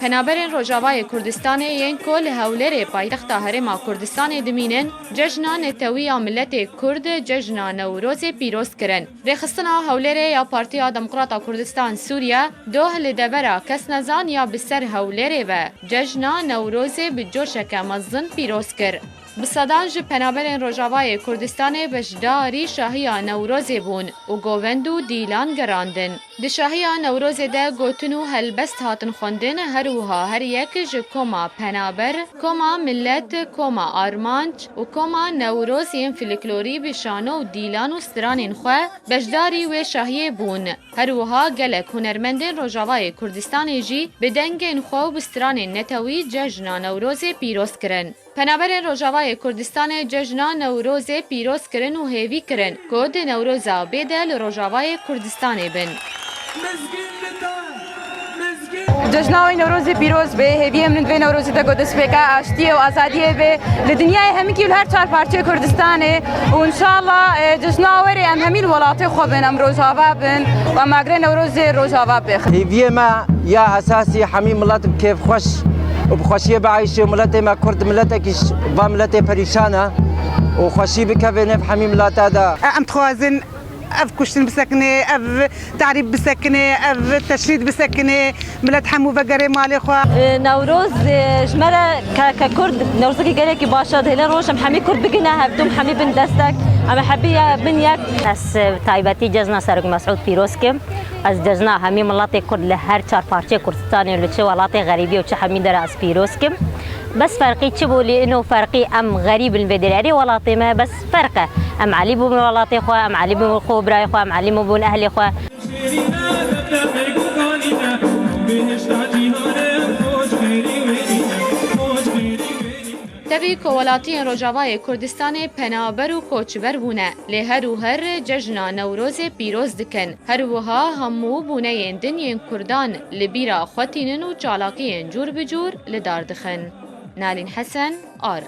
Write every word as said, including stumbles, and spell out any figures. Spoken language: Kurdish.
Penaberên Rojavayê Kurdistanê yên ku li Hewlêrê paytexta Herêma Kurdistanê dimînin, cejna netewî ya miletê Kurd, cejna Newrozê pîroz kirin. Rêxistina Hewlêrê ya Partiya Demokrata Kurdistan Sûriye, doh li devera Kesnezan ya bi ser Hewlêrê ve cejna Newrozê bi coşeke mezin pîroz kir. Bi sedan ji penaberên Rojavayê Kurdistanê beşdarî şahiya Newrozê bûn û govend û dîlan gerandin. Di şahiya Newrozê de gotin û helbest hatin xwendin, her wiha her yek ji koma penaber, koma milet, koma armanc û koma Newroz yên folklorî bi şano û dîlan û stranên xwe beşdarî wê şahiyê bûn. Her wiha gelek hunermendên Rojavayê Kurdistanê jî bi dengên xwe û bi stranên netewî cejna Newrozê pîroz kirin. Penaberên Rojavayê Kurdistanê cejna Newrozê pîroz kirin û hêvî kirin ku di Newroza bê de li Rojavayê Kurdistanê bin. Cejna wê Newrozê pîroz be, hêviyê min di vê Newrozê de ku dest pê ke aştiyê û azadiyê be li dinyayê hemikî û li her çar parçeyê Kurdistanê û înşallah, e, cejna werê em hemî li welatê xwe bin, em rojava bin û em agirê Newrozê rojava bixin. Hêviyê me ya esasî hemî milet bi kêfxweş û bi xweşiyê bieyşê û miletê me Kurd miletekî ji va miletê perîşan e û xweşî bikeve nêv hemî mileta de. Em dixwazin ev kuştin bisekine, ev tarîb bisekine, ev teşrîd bisekine, milet hemû vegere malê xwe. Newroz, e, ji me re ke, ke Kurd, Newrozekî gelekî baş e. Dihêlin roj em hemî Kurd bigihine hevdû, em hemî bin destek. Em ê hemî bin yek. Ez, e, taybetî cejna Serok Mesûd pîroz kim. Ez cejna hemî miletê Kurd li her çar parçeyê Kurdistanê û li çi welatê xerîbî û çi hemî dere ez pîroz kim. Bes ferqî çi bû lê ino ferqî em xerîb in vê derê. Erê welatê me bes ferq e. Em elî bûn welatê xwe, em elî bûn xwe birayê xwe, em elî bûn ehlê xwe. Tevî ku welatiyên Rojavayê Kurdistanê penaber û koçber bûne, lê her û her cejna Newrozê pîroz dikin. Her wiha hemû bûneyên din yên Kurdan li bîra xwe tînin û çalakiyên cûr bi cûr li dar dixin. Nalîn Hesen, Ark.